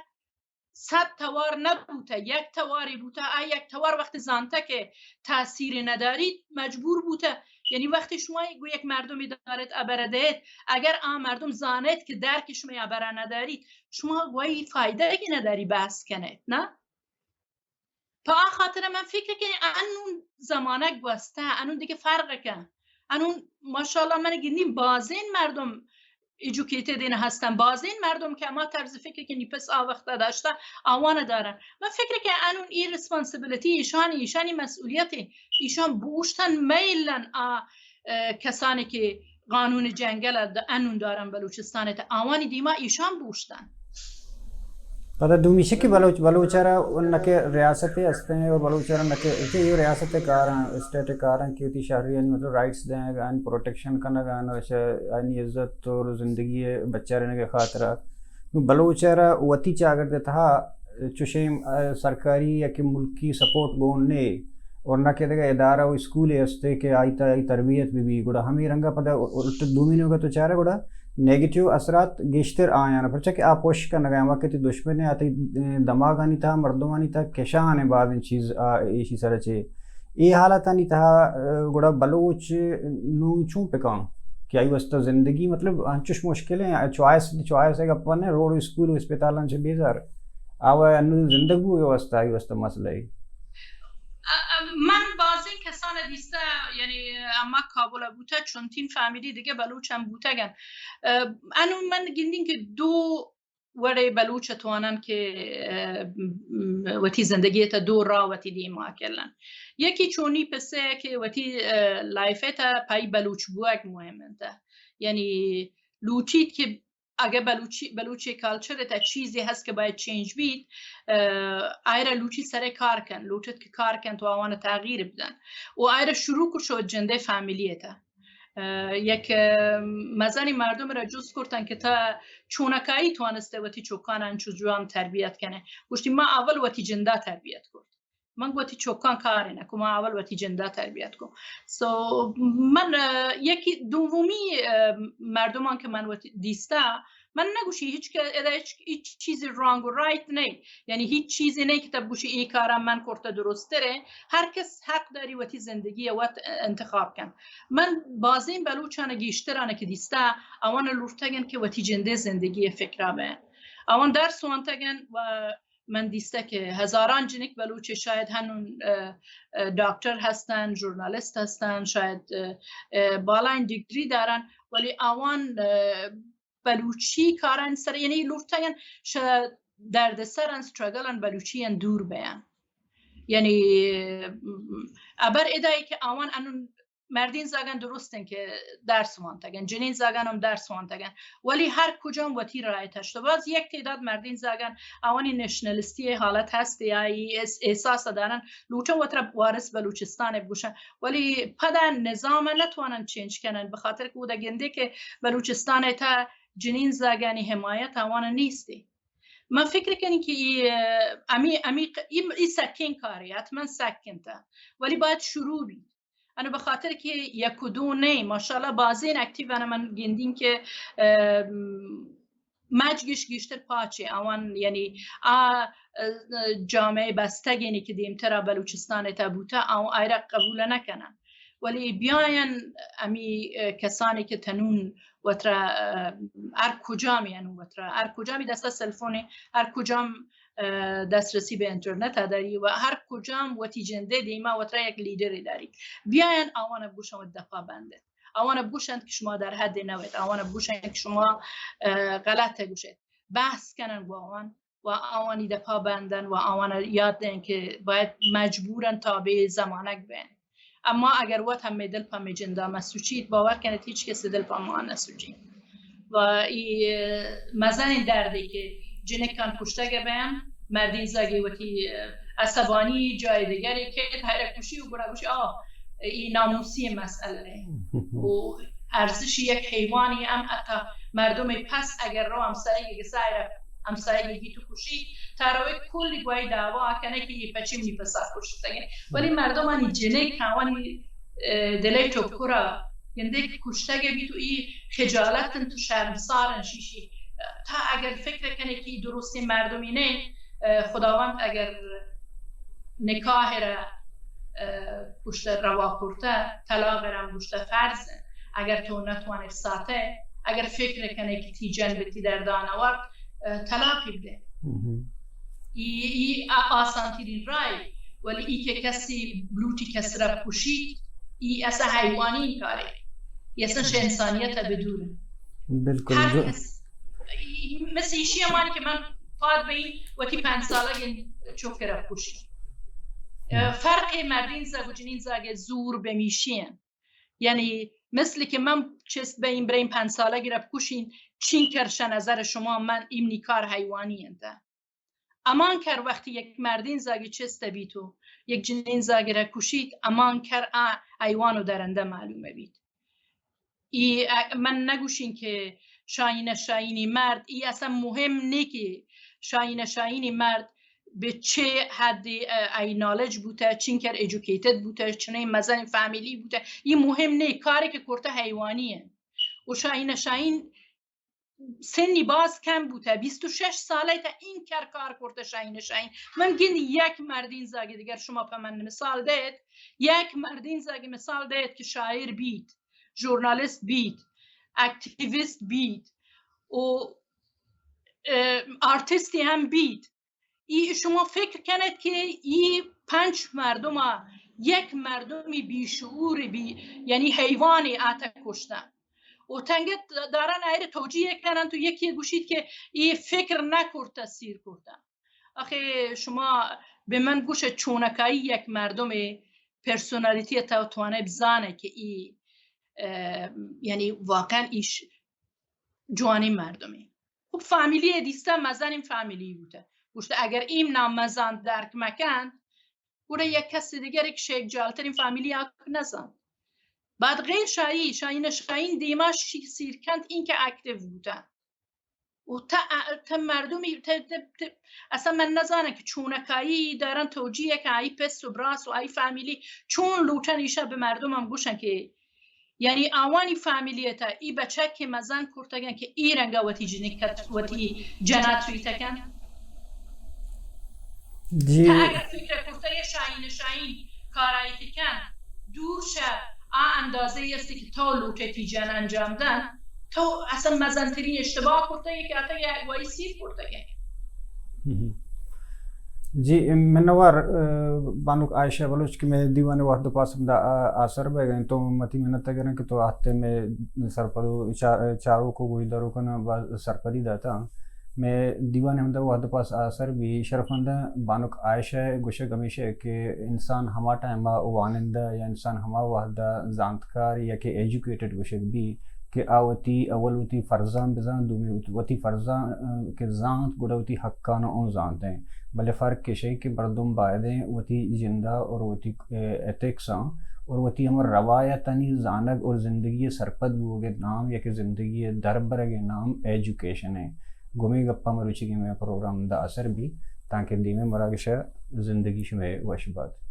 صد توار نبوته، یک تواری بوته، آ یک توار وقت زانته که تاثیر نداری مجبور بوته. یعنی وقتی شما گو یک مردمی دارید ابره دهید، اگر آ مردم زانید که درک شما ابره ندارید، شما گویی فایده که نداری بحث کنید، نه؟ پہ آ خاطر من فکر کنین انون زمانگ گوسته، انون دیگه فرق کن. انون ماشاءالله من گندین بازین مردم ایژوکیتد این هستن، بازین مردم که اما طرز فکر که نی پس آ وقتا داشته، آوان دارن. من فکر کنین انون ای ریسپانسیبیلیتی ایشانی، ایشانی مسئولیت، ایشان بوشتن میلن آ اه، کسانی که قانون جنگل ء د-، انون دارن بلوچستان ء، آوانی دیما ایشان بوشتن. پدا دومی چی که بلوچ، بلوچ را اون که ریاست هستیں و بلوچ را نہ کہ، کہ یہ ریاست کاراں، اسٹیٹ کاراں کہ وتی شہریانی مطلب رائٹس دیں، آنی پروٹیکشن کنگ، آنی عزت اور زندگی بچارینگ خاطرہ. نو بلوچ را وتی چاگرد تہا چوشیں، آ، سرکاری یا کہ ملکی سپورٹ گون نے، اور نہ کہ دگہ ادارہ و اسکولے ہستے کہ آئی تا، آئی تربیت بہ بی، گڑا ہمے رنگا پدا الٹ دومی نیوگا تو چارے گڑا نیگیٹو اثرات گیشتر آیاں، پرچا کہ آ پش کنگا، ہما کہ تی دشمن آتی دماغانی تہا، مردمانی تہا کشان بازیں چیز آ، ایشی سر چے. اے حالتانی تہا، آ، گڑا بلوچ نو چون پکاں کہ آئی واسطہ زندگی مطلب انچوش مشکل ہیں، چوائس، چوائس ہے گپانے، روڈ، اسکول و اسپتالاں چہ بیزار. آ و انو زندگ بوگ ء واسطہ، آئی واسطہ مسئلہ ہے. ا-، ا-، من بازیں کسان دیستہ، یعنی اما کابل بوتہ، چنتین فیملی دیگہ بلوچ ہم بوتگن. ا، انو من گندین کہ دو وڑے بلوچ توانن کہ، ا، م-، وتی زندگی تا دو راہ وتی دیما کلن. یکی چونی پسے کہ وتی، ا، لائف تا پای بلوچ بوگ مهم انت. یعنی لوٹیت کہ اگہ بلوچی، بلوچی کلچر تا چیزی ہست کہ باید چینج بیت، اه، آئرا لوٹی سر کار کن، لوٹت کہ کار کن تو آوان تغییر بدن و آئرا شروع کو شود جندے فامیلی تا. اه، یک، اه، مزنی مردم را جست کرتن کہ تا چونکایی توانسته وتی چوکان انچو جوان تربیت کنه؟ گوشتی ما اول وتی جندا تربیت کرد. من گوتی چوکان کار نکو، من اول وتی جندا تربیت کو. سو من، اه، یکی دومی، اه، مردمان که من وتی دیستا، من نگوشی هیچ که ادا هیچ، هیچ چیزی رانگ و رایت نی، یعنی هیچ چیزی نی که تب گوشی ای کارا من کرتا درستره. هر کس حق داری وتی زندگی وت انتخاب کن. من بازین بلوچان گیشترانه که دیستا، اوان لورتگن که وتی جنده زندگی فکرا بین. اوان درس وانتگن و من دیسته که هزاران جنک بلوچ شاید هنون، اه، اه، دکتر هستن، ژورنالیست هستن، شاید، اه، اه، بالائیں ڈگری دارن، ولی آوان، اه، بلوچی کارن سر، یعنی لوٹتگن ش-، دردسرن، استرگلن بلوچی ان دور بیان. یعنی، اه، ابر ادایی که آوان انون مردین زاگان درستن که درس وانتگن، جنین زاگان هم درس وانتگن، ولی هر کجام وتی رایت هشت. و باز یک تعداد مردین زاگان اوانی نشنلیستی حالت هست یا ای احس-، احساس دارن، لوٹن وترا وارث بلوچستان بگوشن، ولی پدا نظام نتوانن چینج کنن، بخاطر که او دا گنده که بلوچستان تا جنین زاگانی حمایت اوان نیستی. من فکر کنی که ای، امی، امی، ای، ای سکین کاری، حتما سکین تا، ولی باید شروع بی. انو بخاطر که یک و دو نه، ماشاءالله بازین اکتیو انه من گندین که، اه، مج گیش گیشتر پاچه اوان، یعنی آ، اه، جامعه بستگینی که دیمترا بلوچستان تا بوته، او آیرا قبول نکنن. ولی بیاین امی، اه، کسانی که تنون وترا، اه، هر کجامی انو وترا، هر کجامی دستا سلفونه، هر کجام اه، دسترسی به اینترنت داری و هر کجام وتی جنده دیما وترا یک لیڈری داری. بیاین آوان بگوشن و دپا بندن. آوان بگوشن که شما در حد نوید. آوان بگوشن که شما، اه، غلط گوشید. بحث کنن با آوان و آوانی دپا بندن و آوان یاد دهن که باید مجبورن تابع زمانگ بین. اما اگر وت ہمے دل پہ مئے جندا مہ سوچیت، باور کنیت ہچ کس دل پہ ما نہ سوچیت. و ای مزنیں دردے کہ جنکان کشتگ بین، مردین زگی وتی عصبانی جای دیگری کہ ہر کشی و گڑا گوشی آہ، ای ناموسی مسئلہ ہے. و ارزشی یک حیوانی ہم حتی مردم پس اگر رو ہمسایگی گسای را ہمسایگی گیت و کشی، تروی کلی گوی دعوا کنه که ای پچی منی پسا کشتگه. ولی مردمانی جنک آوانی، اه، دلی ٹکرا گنده که کشتگه بیت و ای خجالت انت و شرمسار انت شیشی. تا اگر فکر کنه که ای درستین مردمی نه، اه، خداوند اگر نکاح را، اه، گوشته روا کرته، طلاق را هم گوشته فرض انت. اگر تو نتوانی ساته، اگر فکر کنه که تی جن به تی دردان آورد، اه، طلاقی بده. ای، ای آ-، آسانترین رای، ولی ای که کسی بلوٹی کس را کشی، ای اصلا حیوانی کاره. ای اصلا شہ انسانیت بدوره. بالکل. هر کس، ای، مثل ایشی همان که من پاد به این وتی پنج سالگین چوک را کشی. اه، فرق مردین زگ و جنین زگ زور به میشین. یعنی مثل که من چست به این برین پنج ساله گره بکشین، چین کر شه نظر شما من ایمنی کار حیوانی انت؟ امان کر وقتی یک مردین زاگی چست بیت و یک جنین زاگی را کشیت، امان کر آ حیوان و درنده معلوم بیت. ای ا-، من نگوشین که شاهین شاهینی مرد، ای اصلا مهم نه که شاهین شاهینی مرد به چه حد، اه، ای نالج بوته، چینکر ایژوکیتد بوته، چنین مزن فامیلی بوته، ای مهم نه. کاری که کرته حیوانی انت. و شاهین شاهین سنی باز کم بوته، بیست و شش ساله تا این کر کار کرته شاهین شاهین. من گند یک مردین زاگی دیگر شما په من مثال دهید، یک مردین زاگی مثال دهید که شاعر بید، ژورنالیست بید، اکتیویست بید و، اه، آرتیستی هم بید. ای شما فکر کنید که ای پنج مردم، یک مردمی بیشعور بی، یعنی حیوانی آتا کشتن و تنگت دارن ایر توجیه کنن تو یکی گوشید که ای فکر نکرده سیر کردن. آخه شما به من گوشه چونکایی یک مردم پرسونالیتی تا توانه بزانه که ای، اه، یعنی واقعا ایش جوانی مردمی. خب فامیلی دیسته مزنین فامیلی بوده. گوشته اگر ایم نام مزن درک مکن، گوره یک کس دیگری که شیخ جالترین فامیلی حق نزن. بعد غیر شایی، شاهین شاهین دیما شی-، سیرکند این که اکتیو بوده. و تا، تا مردمی، تا، تا، تا، اصلا من نزانم که چونکایی دارن توجیه که ای پس و براس و ای فامیلی چون لوٹن ایشا به مردمم گوشن که یعنی آوانی فامیلی تا ای بچک که مزن کرتگن که ای رنگا وتی جنکت، وتی جنات سویتکن. جی. تا اگر فکر کرته یه شاهین شاهین کارایی که کن دور شه، آ اندازه ای است که تو لوٹه تی جن انجام دن، تو اصلا مزنترین اشتباه کرته یه که حتی یه اگواهی سیر کرته یه. جی، منوار، اه، بانک عائشہ بلوچ کہ مئے دیوان وہد و پاس ہمدا، اه، آسر بہ گئے، تو متی منت گرن کہ تو آتے مئے سرپد و چا-، چاروک و گوشداروکاں با سرپدی داتا۔ مئے دیوان ہمدا وہد و پاس آسر بی۔ شرفمنداں، بانک عائشہ گوشگ ہمیشہ کہ انسان ہما ٹائما وانندہ یا انسان ہما وہدا زانتکار یا کہ ایجوکیٹڈ گوشگ بی، کہ آ وتی، اول وتی فرضاں بزانت، دومی وت-، وتی فرضاں، اه، کہ زانت، گڑا وتی حقاں اوں زانت ایں۔ بلے فرق ایش ایں کہ مردم باید ایں وتی جندا اور وتی، اه، ایتھکساں اور وتی ہمے روایتانی زانگ اور زندگی سرپد بوگ ءِ نام یا کہ زندگی دربرگ ءِ نام ایجوکیشن ایں۔ گوں ہمے گپاں مروچیگیں مئے پروگرام دا آسر بی، تانکہ دیمے مراگشا زندگی شمئے وش بات۔